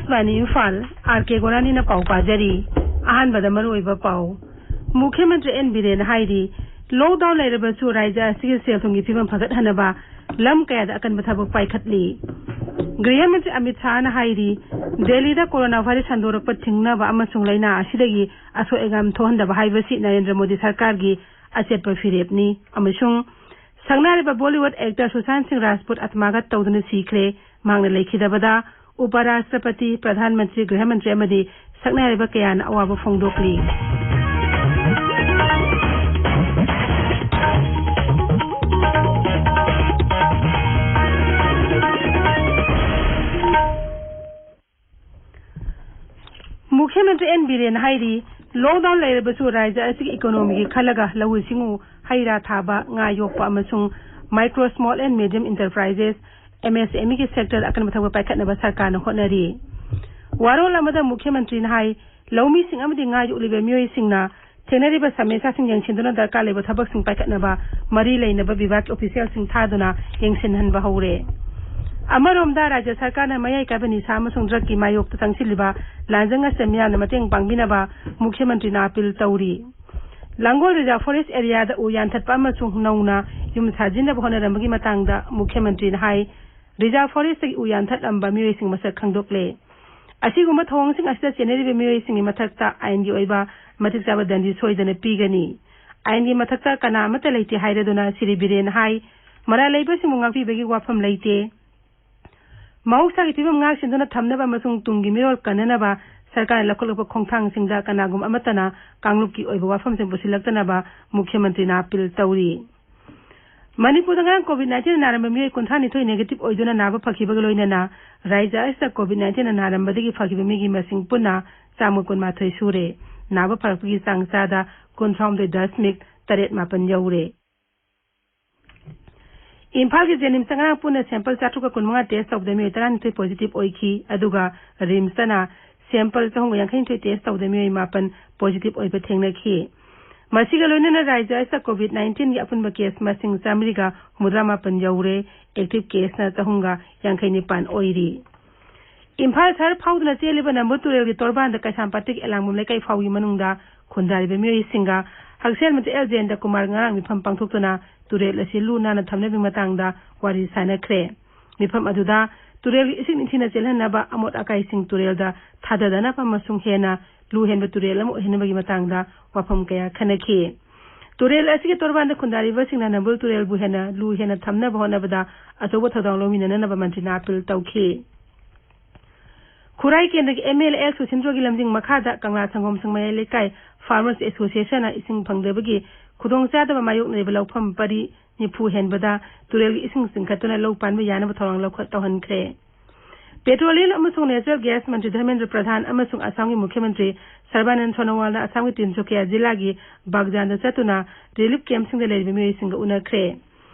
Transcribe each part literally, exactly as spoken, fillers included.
Money Imphal, R ꯀꯦ ꯒꯣꯔꯥꯅꯤꯅ ꯄꯥꯎ ꯄꯥꯖꯔꯤ꯫ ꯑꯍꯥꯟꯕꯗ ꯃꯔꯨꯑꯣꯏꯕ ꯄꯥꯎ꯫ ꯃꯨꯈ꯭ꯌ ꯃꯟꯇ꯭ꯔꯤ ꯑꯦꯟ ꯕꯤꯔꯦꯟꯅ ꯍꯥꯏꯔꯤ, ꯂꯣꯛꯗꯥꯎꯟ ꯂꯩꯔꯕꯁꯨ ꯔꯥꯖ꯭ꯌ ꯑꯁꯤꯒꯤ ꯁꯦꯜ ꯊꯨꯝꯒꯤ ꯐꯤꯕꯝ ꯐꯒꯠꯍꯟꯅꯕ ꯂꯝ ꯀꯌꯥꯗ ꯑꯀꯟꯕ ꯊꯕꯛ ꯄꯥꯏꯈꯠꯂꯤ꯫ ꯒ꯭ꯔꯤꯍ ꯃꯟꯇ꯭ꯔꯤ ꯑꯃꯤꯠ ꯁꯥꯍꯅ ꯍꯥꯏꯔꯤ, ꯗꯦꯜꯂꯤꯗ ꯀꯣꯔꯣꯅꯥ ꯚꯥꯏꯔꯁ ꯁꯟꯗꯣꯔꯛꯄ ꯊꯤꯡꯅꯕ ꯑꯃꯁꯨꯡ ꯂꯥꯏꯅꯥ ꯑꯁꯤꯗꯒꯤ ꯑꯁꯣꯏ ꯑꯉꯥꯝ ꯊꯣꯛꯍꯟꯗꯕ ꯍꯥꯏꯕꯁꯤ ꯅꯔꯦꯟꯗ꯭ꯔ ꯃꯣꯗꯤ ꯁꯔꯀꯥꯔꯒꯤ ꯑꯆꯦꯠꯄ ꯐꯤꯔꯦꯞꯅꯤ꯫ ꯑꯃꯁꯨꯡ ꯁꯛꯅꯥꯏꯔꯕ ꯕꯣꯂꯤꯋꯨꯗ ꯑꯦꯛꯇꯔ ꯁꯨꯁꯥꯟꯠ ꯁꯤꯡ ꯔꯥꯖꯄꯨꯠ ꯑꯇꯃꯥꯘꯥꯠ ꯇꯧꯗꯨꯅ ꯁꯤꯈ꯭ꯔꯦ꯫ ꯃꯍꯥꯛꯅ ꯂꯩꯈꯤꯗꯕꯗ ꯎꯄ ꯔꯥꯁꯇ꯭ꯔꯄꯇꯤ, ꯄ꯭ꯔꯙꯥꯟ ꯃꯟꯇ꯭ꯔꯤ, ꯒ꯭ꯔꯤꯍ ꯃꯟꯇ꯭ꯔꯤ ꯑꯃꯗꯤ ꯁꯛꯅꯥꯏꯔꯕ ꯀꯌꯥꯅ ꯑꯋꯥꯕ ꯐꯣꯡꯗꯣꯛꯂꯤ꯫ ꯃꯨꯈ꯭ꯌ ꯃꯟꯇ꯭ꯔꯤ ꯑꯦꯟ ꯕꯤꯔꯦꯟ ꯍꯥꯏꯔꯤ, ꯂꯣꯛꯗꯥꯎꯟ ꯂꯩꯔꯕꯁꯨ ꯔꯥꯖ꯭ꯌ ꯑꯁꯤꯒꯤ ꯏꯀꯣꯅꯣꯃꯤꯒꯤ ꯈꯜꯂꯒ ꯂꯧꯎ ꯁꯤꯡꯎ, ꯍꯩ ꯔꯥ ꯊꯥꯕ, ꯉꯥ ꯌꯣꯛꯄ ꯑꯃꯁꯨꯡ micro, small and medium enterprises, M S M ꯏꯒꯤ ꯁꯦꯛꯇꯔꯗ ꯑꯀꯟꯕ ꯊꯕꯛ ꯄꯥꯏꯈꯠꯅꯕ ꯁꯔꯀꯥꯔꯅ ꯍꯣꯠꯅꯔꯤ꯫ ꯋꯥꯔꯣꯜ ꯑꯃꯗ ꯃꯨꯈ꯭ꯌ ꯃꯟꯇ꯭ꯔꯤꯅ ꯍꯥꯏ, ꯂꯧꯃꯤꯁꯤꯡ ꯑꯃꯗꯤ ꯉꯥ ꯌꯣꯛꯂꯤꯕ ꯃꯤꯑꯣꯏꯁꯤꯡꯅ ꯊꯦꯡꯅꯔꯤꯕ ꯁꯃꯁ꯭ꯌꯥꯁꯤꯡ ꯌꯦꯡꯁꯤꯟꯗꯨꯅ ꯗꯔꯀꯥꯔ ꯂꯩꯕ ꯊꯕꯛꯁꯤꯡ ꯄꯥꯏꯈꯠꯅꯕ ꯃꯔꯤ ꯂꯩꯅꯕ ꯕꯤꯚꯥꯒꯀꯤ ꯑꯣꯐꯤꯁꯤꯌꯦꯜꯁꯤꯡ ꯊꯥꯗꯨꯅ ꯌꯦꯡꯁꯤꯟꯍꯟꯕ ꯍꯧꯔꯦ꯫ ꯑꯃꯔꯣꯝꯗ, ꯔꯥꯖ꯭ꯌ ꯁꯔꯀꯥꯔꯅ ꯃꯌꯥꯏ ꯀꯥꯏꯕ ꯅꯤꯁꯥ ꯑꯃꯁꯨꯡ ꯗ꯭ꯔꯒꯀꯤ ꯃꯥꯌꯣꯛꯇ ꯆꯪꯁꯤꯜꯂꯤꯕ ꯂꯥꯟꯖꯪ ꯑꯁꯤꯗ ꯃꯤꯌꯥꯝꯅ ꯃꯇꯦꯡ ꯄꯥꯡꯕꯤꯅꯕ ꯃꯨꯈ꯭ꯌ ꯃꯟꯇ꯭ꯔꯤꯅ ꯑꯥꯄꯤꯜ ꯇꯧꯔꯤ꯫ ꯂꯥꯡꯒꯣꯜ ꯔꯤꯖꯥꯔꯚ ꯐꯣꯔꯦꯁ ꯑꯦꯔꯤꯌꯥꯗ ꯎ ꯌꯥꯟꯊꯠꯄ ꯑꯃꯁꯨꯡ ꯅꯧꯅ ꯌꯨꯝ ꯁꯥꯖꯤꯟꯅꯕ ꯍꯣꯠꯅꯔꯝꯕꯒꯤ ꯃꯇꯥꯡꯗ ꯃꯨꯈ꯭ꯌ ꯃꯟꯇ꯭ꯔꯤꯅ ꯍꯥꯏ, ꯔꯤꯖꯥꯔꯚ ꯐꯣꯔꯦꯁꯇꯒꯤ ꯎ ꯌꯥꯟꯊꯠꯂꯝꯕ ꯃꯤꯑꯣꯏꯁꯤꯡ ꯃꯁꯛ ꯈꯪꯗꯣꯛꯂꯦ꯫ ꯑꯁꯤꯒꯨꯝꯕ ꯊꯧꯑꯣꯡꯁꯤꯡ ꯑꯁꯤꯗ ꯆꯦꯟꯅꯔꯤꯕ ꯃꯤꯑꯣꯏꯁꯤꯡꯒꯤ ꯃꯊꯛꯇ ꯑꯥꯏꯟꯒꯤ ꯑꯣꯏꯕ ꯃꯇꯤꯛ ꯆꯥꯕ ꯗꯟꯗꯤ ꯁꯣꯏꯗꯅ ꯄꯤꯒꯅꯤ꯫ ꯑꯥꯏꯟꯒꯤ ꯃꯊꯛꯇ ꯀꯅꯥ ꯑꯃꯠꯇ ꯂꯩꯇꯦ ꯍꯥꯏꯔꯗꯨꯅ ꯁ꯭ꯔꯤ ꯕꯤꯔꯦꯟꯅ ꯍꯥꯏ, ꯃꯔꯥꯜ ꯂꯩꯕꯁꯤꯡꯕꯨ ꯉꯥꯛꯄꯤꯕꯒꯤ ꯋꯥꯐꯝ ꯂꯩꯇꯦ꯫ ꯃꯍꯧꯁꯥꯒꯤ ꯐꯤꯕꯝ ꯉꯥꯛ ꯁꯦꯟꯗꯨꯅ ꯊꯝꯅꯕ ꯑꯃꯁꯨꯡ ꯇꯨꯡꯒꯤ ꯃꯤꯔꯣꯜ ꯀꯟꯅꯅꯕ ꯁꯔꯀꯥꯔꯅ ꯂꯧꯈꯠꯂꯛꯄ ꯈꯣꯡꯊꯥꯡꯁꯤꯡꯗ ꯀꯅꯥꯒꯨꯝꯕ ꯑꯃꯠꯇꯅ ꯀꯥꯡꯂꯨꯞꯀꯤ ꯑꯣꯏꯕ ꯋꯥꯐꯝꯁꯤꯡ ꯄꯨꯁꯤꯜꯂꯛꯇꯅꯕ ꯃꯨꯈ꯭ꯌ ꯃꯟꯇ꯭ꯔꯤꯅ ꯑꯥꯄꯤꯜ ꯇꯧꯔꯤ꯫ ꯃꯅꯤꯄꯨꯔꯗ ꯉꯔꯥꯡ ꯀꯣꯚꯤꯗ ꯅꯥꯏꯟꯇꯤꯟꯅ ꯅꯥꯔꯝꯕ ꯃꯤꯑꯣꯏ ꯀꯨꯟꯊ꯭ꯔꯥ ꯅꯤꯊꯣꯏ ꯅꯦꯒꯦꯇꯤꯚ ꯑꯣꯏꯗꯨꯅ ꯅꯥꯕ ꯐꯈꯤꯕꯒ ꯂꯣꯏꯅꯅ ꯔꯥꯖ꯭ꯌ ꯑꯁꯤꯗ ꯀꯣꯚꯤꯗ ꯅꯥꯏꯟꯇꯤꯟꯅ ꯅꯥꯔꯝꯕꯗꯒꯤ ꯐꯈꯤꯕ ꯃꯤꯒꯤ ꯃꯁꯤꯡ ꯄꯨꯟꯅ ꯆꯥꯝꯃ ꯀꯨꯟꯃꯥꯊꯣꯏ ꯁꯨꯔꯦ꯫ ꯅꯥꯕ ꯐꯔꯛꯄꯒꯤ ꯆꯥꯡ ꯆꯥꯗ ꯀꯨꯟꯊ꯭ꯔꯥꯍꯨꯝꯗꯣꯏ ꯗꯁꯃꯤꯛ ꯇꯔꯦꯠ ꯃꯥꯄꯟ ꯌꯧꯔꯦ꯫ ꯏꯝꯐꯥꯜꯒꯤ ꯖꯦꯅꯤꯝꯁꯇ ꯉꯔꯥꯡ ꯄꯨꯟꯅ ꯁꯦꯝꯄꯜ ꯆꯥꯇ꯭ꯔꯨꯛꯀ ꯀꯨꯟꯃꯉꯥ ꯇꯦꯁ ꯇꯧꯕꯗ ꯃꯤꯑꯣꯏ ꯇꯔꯥꯅꯤꯊꯣꯏ ꯄꯣꯖꯤꯇꯤꯚ ꯑꯣꯏꯈꯤ, ꯑꯗꯨꯒ ꯔꯤꯝꯁꯇꯅ ꯁꯦꯝꯄꯜ ꯆꯍꯨꯝꯒ ꯌꯥꯡꯈꯩꯅꯤꯊꯣꯏ ꯇꯦꯁ ꯇꯧꯕꯗ ꯃꯤꯑꯣꯏ ꯃꯥꯄꯟ ꯄꯣꯖꯤꯇꯤꯚ ꯑꯣꯏꯕ ꯊꯦꯡꯅꯈꯤ꯫ ꯃꯁꯤꯒ ꯂꯣꯏꯅꯅ ꯔꯥꯖ꯭ꯌ ꯑꯁꯤꯗ ꯀꯣꯚꯤꯗ ꯅꯥꯏꯟꯇꯤꯟꯒꯤ ꯑꯄꯨꯟꯕ ꯀꯦꯁ ꯃꯁꯤꯡ ꯆꯥꯃꯔꯤꯒ ꯍꯨꯝꯐꯨꯇꯔꯥ ꯃꯥꯄꯟ ꯌꯧꯔꯦ, ꯑꯦꯛꯇꯤꯚ ꯀꯦꯁꯅ ꯆꯍꯨꯝꯒ ꯌꯥꯡꯈꯩ ꯅꯤꯄꯥꯟ ꯑꯣꯏꯔꯤ꯫ ꯏꯝꯐꯥꯜ ꯁꯍꯔ ꯐꯥꯎꯗꯨꯅ ꯆꯦꯜꯂꯤꯕ ꯅꯝꯕꯨꯜ ꯇꯨꯔꯦꯜꯒꯤ ꯇꯣꯔꯕꯥꯟꯗ ꯀꯩꯁꯥꯝꯄꯥꯠꯇꯒꯤ ꯑꯦꯂꯥꯡꯕꯝ ꯂꯩꯀꯥꯏ ꯐꯥꯎꯒꯤ ꯃꯅꯨꯡꯗ ꯈꯨꯟꯗꯥꯔꯤꯕ ꯃꯤꯑꯣꯏꯁꯤꯡꯒ ꯍꯛꯁꯦꯜ ꯃꯟꯇ꯭ꯔꯤ ꯑꯦꯜ ꯖꯌꯟꯇ ꯀꯨꯃꯥꯔ ꯉꯔꯥꯡ ꯃꯤꯐꯝ ꯄꯥꯡꯊꯣꯛꯇꯨꯅ ꯇꯨꯔꯦꯜ ꯑꯁꯤ ꯂꯨ ꯅꯥꯟꯅ ꯊꯝꯅꯕꯒꯤ ꯃꯇꯥꯡꯗ ꯋꯥꯔꯤ ꯁꯥꯅꯈ꯭ꯔꯦ꯫ ꯃꯤꯐꯝ ꯑꯗꯨꯗ ꯇꯨꯔꯦꯜꯒꯤ ꯏꯁꯤꯡ ꯅꯤꯡꯊꯤꯅ ꯆꯦꯜꯍꯟꯅꯕ, ꯑꯃꯣꯠ ꯑꯀꯥꯏꯁꯤꯡ ꯇꯨꯔꯦꯜꯗ ꯊꯥꯗꯗꯅꯕ ꯑꯃꯁꯨꯡ ꯍꯦꯟꯅ ꯂꯨ ꯍꯦꯟꯕ ꯇꯨꯔꯦꯜ ꯑꯃ ꯑꯣꯏꯍꯟꯅꯕꯒꯤ ꯃꯇꯥꯡꯗ ꯋꯥꯐꯝ ꯀꯌꯥ ꯈꯟꯅꯈꯤ꯫ ꯇꯨꯔꯦꯜ ꯑꯁꯤꯒꯤ ꯇꯣꯔꯕꯥꯟꯗ ꯈꯨꯟꯗꯥꯔꯤꯕꯁꯤꯡꯅ ꯅꯝꯕꯨꯜ ꯇꯨꯔꯦꯜꯕꯨ ꯍꯦꯟꯅ ꯂꯨ ꯍꯦꯟꯅ ꯊꯝꯅꯕ ꯍꯣꯠꯅꯕꯗ ꯑꯆꯧꯕ ꯊꯧꯗꯥꯡ ꯂꯧꯃꯤꯟꯅꯅꯕ ꯃꯟꯇ꯭ꯔꯤꯅ ꯑꯥꯄꯤꯜ ꯇꯧꯈꯤ꯫ ꯈꯨꯔꯥꯏ ꯀꯦꯟꯗ꯭ꯔꯒꯤ ꯑꯦꯝ ꯑꯦꯜ ꯑꯦ ꯑꯦꯜ ꯁꯨꯁꯤꯟꯗ꯭ꯔꯣꯒꯤ ꯂꯝꯖꯤꯡ ꯃꯈꯥꯗ ꯀꯪꯂꯥ ꯁꯪꯒꯣꯝ ꯁꯪꯃꯌꯥꯏ ꯂꯩꯀꯥꯏ ꯐꯥꯔꯃꯔꯁ ꯑꯦꯁꯣꯁꯤꯌꯦꯁꯟꯅ ꯏꯁꯤꯡ ꯐꯪꯗꯕꯒꯤ ꯈꯨꯗꯣꯡꯆꯥꯗꯕ ꯃꯥꯌꯣꯛꯅꯔꯤꯕ ꯂꯧꯐꯝ ꯄꯔꯤ ꯅꯤꯐꯨ ꯍꯦꯟꯕꯗ ꯇꯨꯔꯦꯜꯒꯤ ꯏꯁꯤꯡ ꯆꯤꯡꯈꯠꯇꯨꯅ ꯂꯧ ꯄꯥꯟꯕ ꯌꯥꯅꯕ ꯊꯧꯔꯥꯡ ꯂꯧꯈꯠ ꯇꯧꯍꯟꯈ꯭ꯔꯦ꯫ ꯄꯦꯇ꯭ꯔꯣꯂꯤꯌꯝ ꯑꯃꯁꯨꯡ ꯅꯦꯆꯔꯦꯜ ꯒ꯭ꯌꯥꯁ ꯃꯟꯇ꯭ꯔꯤ ꯙꯔꯃꯦꯟꯗ꯭ꯔ ꯄ꯭ꯔꯙꯥꯟ ꯑꯃꯁꯨꯡ ꯑꯁꯥꯝꯒꯤ ꯃꯨꯈ꯭ꯌ ꯃꯟꯇ꯭ꯔꯤ ꯁꯔꯕꯥꯅꯟꯗ ꯁꯣꯅꯣꯋꯥꯜꯅ ꯑꯁꯥꯝꯒꯤ ꯇꯤꯟꯁꯨꯀꯤꯌꯥ ꯖꯤꯂꯥꯒꯤ ꯕꯥꯒꯖꯥꯟꯗ ꯆꯠꯇꯨꯅ ꯔꯤꯂꯤꯐ ꯀꯦꯝꯞꯁꯤꯡꯗ ꯂꯩꯔꯤꯕ ꯃꯤꯑꯣꯏꯁꯤꯡꯒ ꯎꯅꯈ꯭ꯔꯦ꯫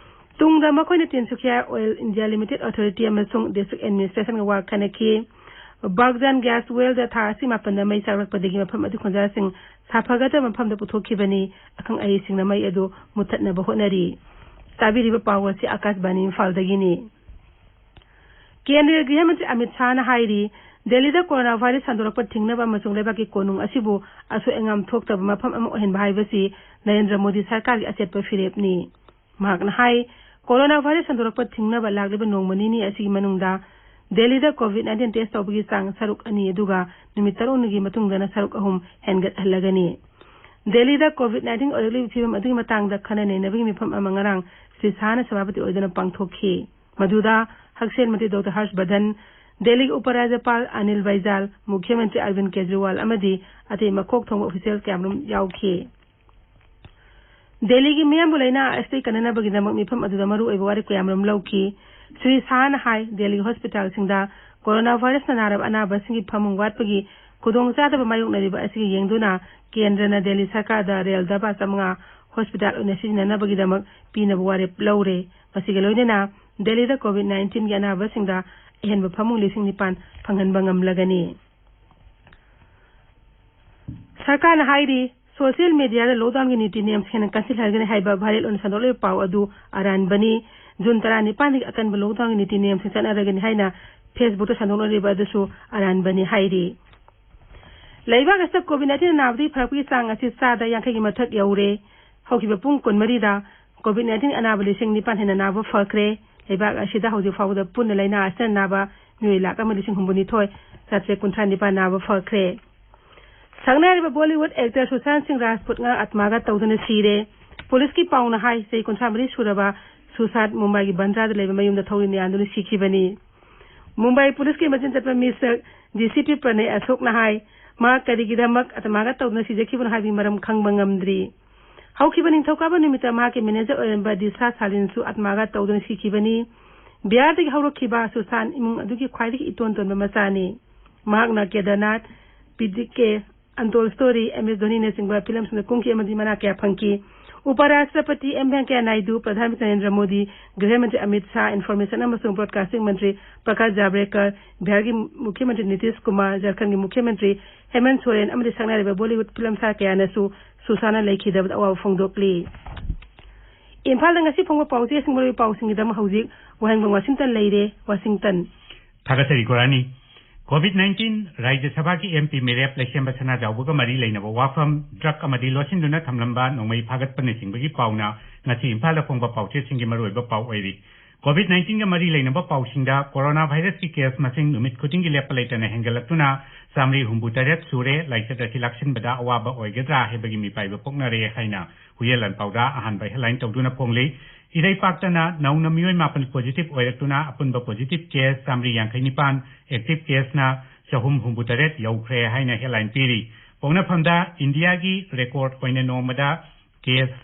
ꯇꯨꯡꯗ ꯃꯈꯣꯏꯅ Tinsukia oil India limited authority ꯑꯃꯁꯨꯡ ꯗꯤꯁꯇ꯭ꯔꯤꯛ ꯑꯦꯗꯃꯤꯅꯤꯁꯇ꯭ꯔꯦꯁꯟꯒ ꯋꯥ ꯈꯟꯅꯈꯤ꯫ ꯕꯥꯒꯖꯥꯟ ꯒ꯭ꯌꯥꯁ ꯋꯦꯜꯗ ꯊꯥ ꯑꯁꯤ ꯃꯥꯄꯟꯗ ꯃꯩ ꯆꯥꯛꯂꯛꯄꯗꯒꯤ ꯃꯐꯝ ꯑꯗꯨ ꯈꯨꯟꯖꯥꯁꯤꯡ ꯁꯥꯐꯒꯗꯕ ꯃꯐꯝꯗ ꯄꯨꯊꯣꯛꯈꯤꯕꯅꯤ꯫ ꯑꯈꯪ ꯑꯍꯩꯁꯤꯡꯅ ꯃꯩ ꯑꯗꯨ ꯃꯨꯊꯠꯅꯕ ꯍꯣꯠꯅꯔꯤ꯫ ꯇꯥꯕꯤꯔꯤꯕ ꯄꯥꯎ ꯑꯁꯤ ꯑꯀꯥꯁꯕꯥꯅꯤ ꯏꯝꯐꯥꯜꯗꯒꯤꯅꯤ꯫ ꯀꯦꯟꯗ꯭ꯔꯒꯤ ꯒ꯭ꯔꯤꯍ ꯃꯟꯇ꯭ꯔꯤ ꯑꯃꯤꯠ ꯁꯥꯍꯅ ꯍꯥꯏꯔꯤ, ꯗꯦꯜꯂꯤꯗ ꯀꯣꯔꯣꯅꯥ ꯚꯥꯏꯔꯁ ꯁꯟꯗꯣꯔꯛꯄ ꯊꯤꯡꯅꯕ ꯑꯃꯁꯨꯡ ꯂꯩꯕꯥꯛꯀꯤ ꯀꯣꯅꯨꯡ ꯑꯁꯤꯕꯨ ꯑꯁꯣꯏ ꯑꯉꯥꯝ ꯊꯣꯛꯇꯕ ꯃꯐꯝ ꯑꯃ ꯑꯣꯏꯍꯟꯕ ꯍꯥꯏꯕꯁꯤ ꯅꯔꯦꯟꯗ꯭ꯔ ꯃꯣꯗꯤ ꯁꯔꯀꯥꯔꯒꯤ ꯑꯆꯦꯠꯄ ꯐꯤꯔꯦꯞꯅꯤ꯫ ꯃꯍꯥꯛꯅ ꯍꯥꯏ, ꯀꯣꯔꯣꯅꯥ ꯚꯥꯏꯔꯁ ꯁꯟꯗꯣꯔꯛꯄ ꯊꯤꯡꯅꯕ ꯂꯥꯛꯂꯤꯕ ꯅꯣꯡꯃ ꯅꯤꯅꯤ ꯑꯁꯤꯒꯤ ꯃꯅꯨꯡꯗ ꯗꯦꯜꯂꯤꯗ ꯀꯣꯚꯤꯗ ꯅꯥꯏꯟꯇꯤꯟ ꯇꯦꯁ ꯇꯧꯕꯒꯤ ꯆꯥꯡ ꯁꯔꯨꯛ ꯑꯅꯤ ꯑꯗꯨꯒ ꯅꯨꯃꯤꯠ ꯇꯔꯨꯛꯅꯤꯒꯤ ꯃꯇꯨꯡꯗꯅ ꯁꯔꯨꯛ ꯑꯍꯨꯝ ꯍꯦꯟꯒꯠꯍꯜꯂꯒꯅꯤ꯫ ꯗꯦꯜꯂꯤꯗ ꯀꯣꯚꯤꯗ ꯅꯥꯏꯟꯇꯤꯟ ꯑꯣꯏꯔꯛꯂꯤꯕ ꯐꯤꯕꯝ ꯑꯗꯨꯒꯤ ꯃꯇꯥꯡꯗ ꯈꯟꯅ ꯅꯩꯅꯕꯒꯤ ꯃꯤꯐꯝ ꯑꯃ ꯉꯔꯥꯡ ꯁ꯭ꯔꯤ ꯁꯥꯍꯅ ꯁꯚꯥꯄꯇꯤ ꯑꯣꯏꯗꯨꯅ ꯄꯥꯡꯊꯣꯛꯈꯤ꯫ ꯃꯗꯨꯗ ꯍꯛꯁꯦꯜ ꯃꯟꯇ꯭ꯔꯤ ꯗꯣꯛꯇꯔ ꯍꯔꯁ ꯕꯔꯙꯟ, ꯗꯦꯜꯂꯤꯒꯤ ꯎꯄꯔꯥꯖ꯭ꯌꯄꯥꯜ ꯑꯅꯤꯜ ꯕꯩꯖꯥꯜ, ꯃꯨꯈ꯭ꯌ ꯃꯟꯇ꯭ꯔꯤ ꯑꯔꯕꯤꯟ ꯀꯦꯖ꯭ꯔꯤꯋꯥꯜ ꯑꯃꯗꯤ ꯑꯇꯩ ꯃꯀꯣꯛ ꯊꯣꯡꯕ ꯑꯣꯐꯤꯁꯤꯌꯦꯜ ꯀꯌꯥꯃꯔꯨꯝ ꯌꯥꯎꯈꯤ꯫ ꯗꯦꯜꯂꯤꯒꯤ ꯃꯤꯌꯥꯝꯕꯨ ꯂꯥꯏꯅꯥ ꯑꯁꯤꯗꯒꯤ ꯀꯟꯅꯅꯕꯒꯤꯗꯃꯛ ꯃꯤꯐꯝ ꯑꯗꯨꯗ ꯃꯔꯨ ꯑꯣꯏꯕ ꯋꯥꯔꯦꯞ ꯀꯌꯥꯃꯔꯨꯝ ꯂꯧꯈꯤ꯫ ꯁ꯭ꯔꯤ ꯁꯥꯍꯅ ꯍꯥꯏ, ꯗꯦꯜꯂꯤꯒꯤ ꯍꯣꯁꯄꯤꯇꯥꯜꯁꯤꯡꯗ ꯀꯣꯔꯣꯅꯥ ꯚꯥꯏꯔꯁꯅ ꯅꯥꯔꯕ ꯑꯅꯥꯕꯁꯤꯡꯒꯤ ꯐꯃꯨꯡ ꯋꯥꯠꯄꯒꯤ ꯈꯨꯗꯣꯡꯆꯥꯗꯕ ꯃꯥꯌꯣꯛꯅꯔꯤꯕ ꯑꯁꯤꯒꯤ ꯌꯦꯡꯗꯨꯅ ꯀꯦꯟꯗ꯭ꯔꯅ ꯗꯦꯜꯂꯤ ꯁꯔꯀꯥꯔꯗ ꯔꯦꯜ ꯗꯕꯥ ꯆꯥꯃꯉꯥ ꯍꯣꯁꯄꯤꯇꯥꯜ ꯑꯣꯏꯅ ꯁꯤꯖꯤꯟꯅꯅꯕꯒꯤꯗꯃꯛ ꯄꯤꯅꯕ ꯋꯥꯔꯦꯞ ꯂꯧꯔꯦ꯫ ꯃꯁꯤꯒ ꯂꯣꯏꯅꯅ ꯗꯦꯜꯂꯤꯗ ꯀꯣꯚꯤꯗ ꯅꯥꯏꯟꯇꯤꯟꯒꯤ ꯑꯅꯥꯕꯁꯤꯡꯗ ꯑꯍꯦꯟꯕ ꯐꯃꯨꯡ ꯂꯤꯁꯤꯡ ꯅꯤꯄꯥꯟ ꯐꯪꯍꯟꯕ ꯉꯝꯂꯒꯅꯤ꯫ ꯁꯔꯀꯥꯔꯅ ꯍꯥꯏꯔꯤ, ꯁꯣꯁꯤꯌꯦꯜ ꯃꯤꯗꯤꯌꯥꯗ ꯂꯣꯛꯗꯥꯎꯟꯒꯤ ꯅꯤꯇꯤ ꯅꯤꯌꯝꯁꯤꯡ ꯍꯦꯟꯅ ꯀꯟꯁꯤꯜꯍꯟꯒꯅꯤ ꯍꯥꯏꯕ ꯚꯥꯏꯔꯦꯜ ꯑꯣꯏꯅ ꯁꯟꯗꯣꯛꯂꯤꯕ ꯄꯥꯎ ꯑꯗꯨ ꯑꯔꯥꯟꯕꯅꯤ꯫ ꯖꯨꯟ ꯇꯔꯥꯅꯤꯄꯥꯟꯗꯒꯤ ꯑꯀꯟꯕ ꯂꯣꯛꯗꯥꯎꯟꯒꯤ ꯅꯤꯇꯤ ꯅꯤꯌꯝꯁꯤꯡ ꯆꯠꯅꯔꯒꯅꯤ ꯍꯥꯏꯅ Facebookꯇ ꯁꯟꯗꯣꯛꯅꯔꯤꯕ ꯑꯗꯨꯁꯨ ꯑꯔꯥꯟꯕꯅꯤ ꯍꯥꯏꯔꯤ꯫ ꯂꯩꯕꯥꯛ ꯑꯁꯤꯗ COVID nineteen ꯑꯅꯥꯕꯗꯒꯤ ꯐꯔꯛꯄꯒꯤ ꯆꯥꯡ ꯑꯁꯤ ꯆꯥꯗ ꯌꯥꯡꯈꯩꯒꯤ ꯃꯊꯛ ꯌꯧꯔꯦ꯫ ꯍꯧꯈꯤꯕ ꯄꯨꯡ ꯀꯨꯟꯃꯔꯤꯗ COVID nineteen ꯑꯅꯥꯕ ꯂꯤꯁꯤꯡ ꯅꯤꯄꯥꯟ ꯍꯦꯟꯅ ꯅꯥꯕ ꯐꯈ꯭ꯔꯦ꯫ ꯂꯩꯕꯥꯛ ꯑꯁꯤꯗ ꯍꯧꯖꯤꯛ ꯐꯥꯎꯕꯗ ꯄꯨꯟꯅ ꯂꯥꯏꯅꯥ ꯑꯁꯤꯅ ꯅꯥꯕ ꯃꯤꯑꯣꯏ ꯂꯥꯈ ꯑꯃ ꯂꯤꯁꯤꯡ ꯍꯨꯝꯐꯨ ꯅꯤꯊꯣꯏ ꯆꯥꯇ꯭ꯔꯦꯠ ꯀꯨꯟꯊ꯭ꯔꯥ ꯅꯤꯄꯥꯟ ꯅꯥꯕ ꯐꯈ꯭ꯔꯦ꯫ ꯁꯛꯅꯥꯏꯔꯤꯕ Bollywood actor ꯁꯨꯁꯥꯟ ꯁꯤꯡ ꯔꯥꯖꯄꯨꯠ ꯉꯔꯥꯡ ꯑꯥꯇꯃꯥꯒ ꯇꯧꯗꯨꯅ ꯁꯤꯔꯦ꯫ ꯄꯨꯂꯤꯁꯀꯤ ꯄꯥꯎꯅ ꯍꯥꯏ, ꯆꯍꯤ ꯀꯨꯟꯊ꯭ꯔꯥ ꯃꯔꯤ ꯁꯨꯔꯕ ꯁꯨꯁꯥꯟ ꯃꯨꯝꯕꯥꯏꯒꯤ ꯕꯟꯗ꯭ꯔꯥꯗ ꯂꯩꯕ ꯃꯌꯨꯝꯗ ꯊꯧꯔꯤ ꯅꯤꯌꯥꯟꯗꯨꯅ ꯁꯤꯈꯤꯕꯅꯤ꯫ ꯃꯨꯝꯕꯥꯏ ꯄꯨꯂꯤꯁꯀꯤ ꯃꯆꯤꯟ ꯆꯠꯄ ꯃꯤꯁꯛ DCP ꯄ꯭ꯔꯅꯌ ꯑꯁꯣꯛꯅ ꯍꯥꯏ, ꯃꯍꯥꯛ ꯀꯔꯤꯒꯤꯗꯃꯛ ꯑꯥꯇꯃꯥꯒ ꯇꯧꯗꯨꯅ ꯁꯤꯖꯈꯤꯕꯅꯣ ꯍꯥꯏꯕꯒꯤ ꯃꯔꯝ ꯈꯪꯕ ꯉꯝꯗ꯭ꯔꯤ꯫ ꯍꯧꯈꯤꯕ ꯅꯤꯡꯊꯧꯀꯥꯕ ꯅꯨꯃꯤꯠꯇ ꯃꯍꯥꯛꯀꯤ ꯃꯦꯅꯦꯖꯔ ꯑꯣꯏꯔꯝꯕ ꯗꯤꯁꯥ ꯁꯥꯂꯤꯟꯁꯨ ꯑꯥꯇꯃꯥꯒ ꯇꯧꯗꯨꯅ ꯁꯤꯈꯤꯕꯅꯤ꯫ ꯕꯤꯍꯥꯔꯗꯒꯤ ꯍꯧꯔꯛꯈꯤꯕ ꯁꯨꯁꯥꯟ ꯏꯃꯨꯡ ꯑꯗꯨꯒꯤ ꯈ꯭ꯋꯥꯏꯗꯒꯤ ꯏꯇꯣꯟ ꯇꯣꯟꯕ ꯃꯆꯥꯅꯤ꯫ ꯃꯍꯥꯛꯅ ꯀꯦꯗꯔꯅꯥꯊ, ꯄꯤꯗꯤꯀꯦ, ꯑꯟꯇꯣꯜ ꯁ꯭ꯇꯣꯔꯤ, ꯑꯦꯝ ꯑꯦꯁ ꯙꯣꯅꯤꯅꯆꯤꯡꯕ ꯐꯤꯂꯝꯁꯤꯡꯗ ꯀꯨꯝꯈꯤ ꯑꯃꯗꯤ ꯃꯅꯥ ꯀꯌꯥ ꯐꯪꯈꯤ꯫ ꯎꯄ ꯔꯥꯁꯇ꯭ꯔꯄꯇꯤ ꯑꯦꯝ ꯚꯦꯡꯀꯌꯥ ꯅꯥꯏꯗꯨ, ꯄ꯭ꯔꯙꯥꯟ ꯃꯟꯇ꯭ꯔꯤ ꯅꯔꯦꯟꯗ꯭ꯔ ꯃꯣꯗꯤ, ꯒ꯭ꯔꯍ ꯃꯟꯇ꯭ꯔꯤ ꯑꯃꯤꯠ ꯁꯥꯍ, ꯏꯟꯐꯣꯔꯃꯦꯁꯟ ꯑꯃꯁꯨꯡ ꯕ꯭ꯔꯣꯗꯀꯥꯁꯇꯤꯡ ꯃꯟꯇ꯭ꯔꯤ ꯄ꯭ꯔꯀꯥꯁ ꯖꯥꯕ꯭ꯔꯦꯀꯔ, ꯕꯤꯍꯥꯔꯒꯤ ꯃꯨꯈ꯭ꯌ ꯃꯟꯇ꯭ꯔꯤ ꯅꯤꯇꯤꯁ ꯀꯨꯃꯥꯔ, ꯖꯔꯈꯟꯒꯤ ꯃꯨꯈ꯭ꯌ ꯃꯟꯇ꯭ꯔꯤ ꯍꯦꯃꯟ ꯁꯣꯔꯦꯟ ꯑꯃꯗꯤ ꯁꯛꯅꯥꯏꯔꯤꯕ ꯕꯣꯂꯤꯋꯨꯗ ꯐꯤꯂꯝ ꯁ꯭ꯇꯥꯔ ꯀꯌꯥꯅꯁꯨ ꯁꯨꯁꯥꯟꯅ ꯂꯩꯈꯤꯗꯕꯗ ꯑꯋꯥꯕ ꯐꯣꯡꯗꯣꯛꯂꯤ꯫ ꯏꯝꯐꯥꯜꯗ ꯉꯁꯤ ꯐꯣꯡꯕ ꯄꯥꯎꯆꯦꯁꯤꯡ ꯃꯔꯨꯑꯣꯏꯕ ꯄꯥꯎꯁꯤꯡꯒꯤꯗꯃꯛ ꯍꯧꯖꯤꯛ ꯋꯥꯍꯦꯡꯕꯝ ꯋꯥꯁꯤꯡꯇꯟ ꯂꯩꯔꯦ꯫ ꯋꯥꯁꯤꯡꯇꯟ꯫ ꯊꯥꯒꯠꯆꯔꯤ ꯀꯣꯔꯥꯅꯤ꯫ COVID nineteen ꯔꯥꯖ꯭ꯌ ꯁꯚꯥꯒꯤ MP ꯃꯤꯔꯦꯞ ꯂꯩꯁꯦꯝꯕ ꯁꯅꯥꯖꯥꯎꯕꯒ ꯃꯔꯤ ꯂꯩꯅꯕ ꯋꯥꯐꯝ, ꯗ꯭ꯔꯒ ꯑꯃꯗꯤ ꯂꯣꯠꯁꯤꯟꯗꯨꯅ ꯊꯝꯂꯝꯕ ꯅꯣꯡꯃꯩ ꯐꯥꯒꯠꯄꯅꯆꯤꯡꯕꯒꯤ ꯄꯥꯎꯅ ꯉꯁꯤ ꯏꯝꯐꯥꯜꯗ ꯐꯣꯡꯕ ꯄꯥꯎꯆꯦꯁꯤꯡꯒꯤ ꯃꯔꯨꯑꯣꯏꯕ ꯄꯥꯎ ꯑꯣꯏꯔꯤ꯫ COVID nineteen ꯒ ꯃꯔꯤ ꯂꯩꯅꯕ ꯄꯥꯎꯁꯤꯡꯗ, ꯀꯣꯔꯣꯅꯥ ꯚꯥꯏꯔꯁꯀꯤ ꯀꯦꯁ ꯃꯁꯤꯡ ꯅꯨꯃꯤꯠ ꯈꯨꯗꯤꯡꯒꯤ ꯂꯦꯞꯄ ꯂꯩꯇꯅ ꯍꯦꯟꯒꯠꯂꯛꯇꯨꯅ ꯆꯥꯃꯔꯤ ꯍꯨꯝꯐꯨ ꯇꯔꯦꯠ ꯁꯨꯔꯦ, ꯂꯥꯏꯆꯠ ꯑꯁꯤ ꯂꯥꯛꯁꯤꯟꯕꯗ ꯑꯋꯥꯕ ꯑꯣꯏꯒꯗ꯭ꯔꯥ ꯍꯥꯏꯕꯒꯤ ꯃꯤꯄꯥꯏꯕ ꯄꯣꯛꯅꯔꯦ ꯍꯥꯏꯅ ꯍꯨꯏꯌꯦꯟ ꯂꯥꯟꯄꯥꯎꯗ ꯑꯍꯥꯟꯕ ꯍꯦꯗꯂꯥꯏꯟ ꯇꯧꯗꯨꯅ ꯐꯣꯡꯂꯤ꯫ ꯏꯔꯩꯄꯥꯛꯇꯅ ꯅꯧꯅ ꯃꯤꯑꯣꯏ ꯃꯥꯄꯟ ꯄꯣꯖꯤꯇꯤꯚ ꯑꯣꯏꯔꯛꯇꯨꯅ ꯑꯄꯨꯟꯕ ꯄꯣꯖꯤꯇꯤꯚ ꯀꯦꯁ ꯆꯥꯃꯔꯤ ꯌꯥꯡꯈꯩ ꯅꯤꯄꯥꯟ, ꯑꯦꯛꯇꯤꯚ ꯀꯦꯁꯅ ꯆꯍꯨꯝ ꯍꯨꯝꯐꯨ ꯇꯔꯦꯠ ꯌꯧꯈ꯭ꯔꯦ ꯍꯥꯏꯅ ꯍꯦꯗꯂꯥꯏꯟ ꯄꯤꯔꯤ꯫ ꯄꯣꯛꯅꯐꯝꯗ ꯏꯟꯗꯤꯌꯥꯒꯤ ꯔꯦꯀꯣꯔꯗ ꯑꯣꯏꯅ ꯅꯣꯡꯃꯗ ꯀꯦꯁ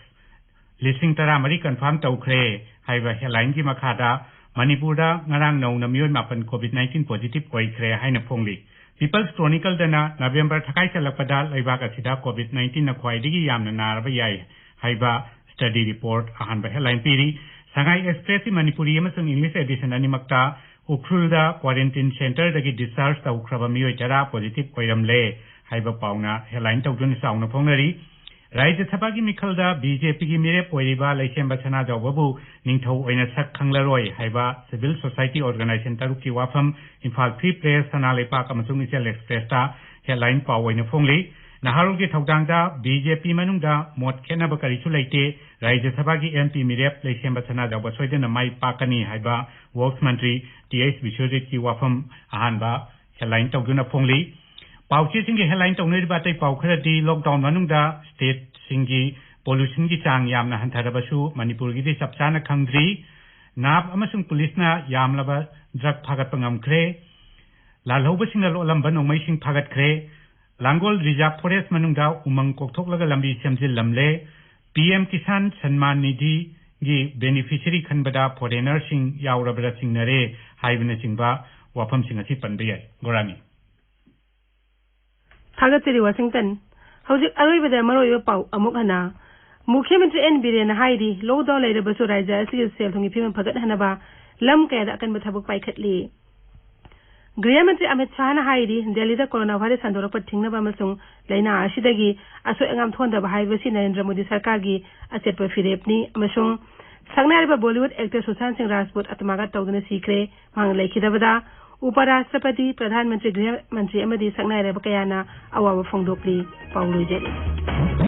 ꯂꯤꯁꯤꯡ ꯇꯔꯥꯃꯔꯤ ꯀꯟꯐꯥꯔꯝ ꯇꯧꯈ꯭ꯔꯦ ꯍꯥꯏꯕ ꯍꯦꯗꯂꯥꯏꯟꯒꯤ ꯃꯈꯥꯗ ꯃꯅꯤꯄꯨꯔꯗ ꯉꯔꯥꯡ ꯅꯧꯅ ꯃꯤꯑꯣꯏ ꯃꯥꯄꯟ COVID nineteen ꯄꯣꯖꯤꯇꯤꯚ ꯑꯣꯏꯈ꯭ꯔꯦ ꯍꯥꯏꯅ ꯐꯣꯡꯂꯤ꯫ ꯄꯤꯄꯜꯁ ꯀ꯭ꯔꯣꯅꯤꯀꯜꯗꯅ ꯅꯕꯦꯝꯕꯔ ꯊꯥꯀꯥꯏ ꯆꯜꯂꯛꯄꯗ ꯂꯩꯕꯥꯛ ꯑꯁꯤꯗ COVID nineteen ꯅ ꯈ꯭ꯋꯥꯏꯗꯒꯤ ꯌꯥꯝꯅ ꯅꯥꯔꯕ ꯌꯥꯏ ꯍꯥꯏꯕ ꯁ꯭ꯇꯗꯤ ꯔꯤꯄꯣꯔꯠ ꯑꯍꯥꯟꯕ ꯍꯦꯗꯂꯥꯏꯟ ꯄꯤꯔꯤ꯫ ꯁꯉꯥꯏ ꯑꯦꯛꯁꯄ꯭ꯔꯦꯁꯀꯤ ꯃꯅꯤꯄꯨꯔꯤ ꯑꯃꯁꯨꯡ ꯏꯪꯂꯤꯁ ꯑꯦꯗꯤꯁꯟ ꯑꯅꯤꯃꯛꯇ ꯎꯈ꯭ꯔꯨꯜꯗ ꯀ꯭ꯋꯥꯔꯦꯟꯇꯤꯟ ꯁꯦꯟꯇꯔꯗꯒꯤ ꯗꯤꯁꯆꯥꯔꯖ ꯇꯧꯈ꯭ꯔꯕ ꯃꯤꯑꯣꯏ ꯇꯔꯥ ꯄꯣꯖꯤꯇꯤꯚ ꯑꯣꯏꯔꯝꯂꯦ ꯍꯥꯏꯕ ꯄꯥꯎꯅ ꯍꯦꯗꯂꯥꯏꯟ ꯇꯧꯗꯨꯅ ꯆꯥꯎꯅ ꯐꯣꯡꯅꯔꯤ꯫ ꯔꯥꯖ꯭ꯌ ꯁꯚꯥꯒꯤ ꯃꯤꯈꯜꯗ ꯕꯤ ꯖꯦ ꯄꯤꯒꯤ ꯃꯤꯔꯦꯞ ꯑꯣꯏꯔꯤꯕ ꯂꯩꯁꯦꯝꯕ ꯁꯅꯥꯖꯥꯎꯕꯕꯨ ꯅꯤꯡꯊꯧ ꯑꯣꯏꯅ ꯁꯛ ꯈꯪꯂꯔꯣꯏ ꯍꯥꯏꯕ civil society organization ꯇꯔꯨꯛꯀꯤ ꯋꯥꯐꯝ ꯏꯝꯐꯥꯜ Free Press, ꯁꯅꯥ ꯂꯩꯄꯥꯛ ꯑꯃꯁꯨꯡ ꯏꯆꯦꯜ Express ꯇ headline ꯄꯥꯎ ꯑꯣꯏꯅ ꯐꯣꯡꯂꯤ꯫ ꯅꯍꯥꯔꯣꯜꯒꯤ ꯊꯧꯗꯥꯡꯗ ꯕꯤ ꯖꯦ ꯄꯤ ꯃꯅꯨꯡꯗ ꯃꯣꯠ ꯈꯦꯠꯅꯕ ꯀꯔꯤꯁꯨ ꯂꯩꯇꯦ꯫ ꯔꯥꯖ꯭ꯌ ꯁꯚꯥꯒꯤ ꯑꯦꯝ ꯄꯤ ꯃꯤꯔꯦꯞ ꯂꯩꯁꯦꯝꯕ ꯁꯅꯥꯖꯥꯎꯕ ꯁꯣꯏꯗꯅ ꯃꯥꯏ ꯄꯥꯛꯀꯅꯤ ꯍꯥꯏꯕ ꯋꯔꯛꯁ ꯃꯟꯇ꯭ꯔꯤ ꯇꯤ ꯑꯩꯆ ꯕꯤꯁ꯭ꯋꯖꯤꯠꯀꯤ ꯋꯥꯐꯝ ꯑꯍꯥꯟꯕ headline ꯇꯧꯗꯨꯅ ꯐꯣꯡꯂꯤ꯫ ꯄꯥꯎꯆꯦꯁꯤꯡꯒꯤ headline ꯇꯧꯅꯔꯤꯕ ꯑꯇꯩ ꯄꯥꯎ ꯈꯔꯗꯤ, lockdown ꯃꯅꯨꯡꯗ stateꯁꯤꯡꯒꯤ pollutionꯒꯤ ꯆꯥꯡ ꯌꯥꯝꯅ ꯍꯟꯊꯔꯕꯁꯨ ꯃꯅꯤꯄꯨꯔꯒꯤꯗꯤ ꯆꯞ ꯆꯥꯅ ꯈꯪꯗ꯭ꯔꯤ꯫ ꯅꯥꯞ ꯑꯃꯁꯨꯡ ꯄꯨꯂꯤꯁꯅ ꯌꯥꯝꯂꯕ drug ꯐꯥꯒꯠꯄ ꯉꯝꯈ꯭ꯔꯦ꯫ ꯂꯥꯜꯍꯧꯕꯁꯤꯡꯅ ꯂꯣꯠꯂꯝꯕ ꯅꯣꯡꯃꯩꯁꯤꯡ ꯐꯥꯒꯠꯈ꯭ꯔꯦ꯫ ꯂꯥꯡꯒꯣꯜ Reserve Forest ꯃꯅꯨꯡꯗ ꯎꯃꯪ ꯀꯣꯛꯊꯣꯛꯂꯒ ꯂꯝꯕꯤ ꯁꯦꯝꯖꯤꯜꯂꯝꯂꯦ꯫ ꯄꯤ ꯑꯦꯝ ꯀꯤꯁꯥꯟ ꯁꯟꯃꯥꯟ ꯅꯤꯙꯤꯒꯤ beneficiary ꯈꯟꯕꯗ foreignerꯁꯤꯡ ꯌꯥꯎꯔꯕ꯭ꯔꯥ ꯆꯤꯡꯅꯔꯦ ꯍꯥꯏꯕꯅꯆꯤꯡꯕ ꯋꯥꯐꯝꯁꯤꯡ ꯑꯁꯤ ꯄꯟꯕ ꯌꯥꯏ꯫ ꯒꯣꯔꯥꯅꯤ꯫ ꯊꯥꯒꯠꯆꯔꯤ, ꯋꯥꯁꯤꯡꯇꯟ꯫ ꯍꯧꯖꯤꯛ ꯑꯔꯣꯏꯕꯗ ꯃꯔꯨꯑꯣꯏꯕ ꯄꯥꯎ ꯑꯃꯨꯛ ꯍꯟꯅ꯫ ꯃꯨꯈ꯭ꯌ ꯃꯟꯇ꯭ꯔꯤ ꯑꯦꯟ ꯕꯤꯔꯦꯟꯅ ꯍꯥꯏꯔꯤ, lockdown ꯂꯩꯔꯕꯁꯨ ꯔꯥꯖ꯭ꯌ ꯑꯁꯤꯒꯤ ꯁꯦꯜ ꯊꯨꯝꯒꯤ ꯐꯤꯕꯝ ꯐꯒꯠꯍꯟꯅꯕ ꯂꯝ ꯀꯌꯥꯗ ꯑꯀꯟꯕ ꯊꯕꯛ ꯄꯥꯏꯈꯠꯂꯤ꯫ ꯒ꯭ꯔꯤꯍ ꯃꯟꯇ꯭ꯔꯤ ꯑꯃꯤꯠ ꯁꯥꯍꯅ ꯍꯥꯏꯔꯤ, ꯗꯦꯜꯂꯤꯗ corona virus ꯁꯟꯗꯣꯔꯛꯄ ꯊꯤꯡꯅꯕ ꯑꯃꯁꯨꯡ ꯂꯥꯏꯅꯥ ꯑꯁꯤꯗꯒꯤ ꯑꯁꯣꯏ ꯑꯉꯥꯝ ꯊꯣꯛꯍꯟꯗꯕ ꯍꯥꯏꯕꯁꯤ ꯅꯔꯦꯟꯗ꯭ꯔ ꯃꯣꯗꯤ ꯁꯔꯀꯥꯔꯒꯤ ꯑꯆꯦꯠꯄ ꯐꯤꯔꯦꯞꯅꯤ ꯑꯃꯁꯨꯡ ꯁꯛꯅꯥꯏꯔꯕ Bollywood actor ꯁꯨꯁꯥꯟꯠ ꯁꯤꯡ ꯔꯥꯖꯄꯨꯠ ꯑꯇꯃꯥꯒꯠ ꯇꯧꯗꯨꯅ ꯁꯤꯈ꯭ꯔꯦ꯫ ꯃꯍꯥꯛ ꯂꯩꯈꯤꯗꯕꯗ ꯎꯄ ꯔꯥꯁꯇ꯭ꯔꯄꯇꯤ, ꯄ꯭ꯔꯙꯥꯟ ꯃꯟꯇ꯭ꯔꯤ, ꯒ꯭ꯔꯤꯍ ꯃꯟꯇ꯭ꯔꯤ ꯑꯃꯗꯤ ꯁꯛꯅꯥꯏꯔꯕ ꯀꯌꯥꯅ ꯑꯋꯥꯕ ꯐꯣꯡꯗꯣꯛꯂꯤ꯫ ꯄꯥꯎ ꯂꯣꯏꯖꯔꯦ꯫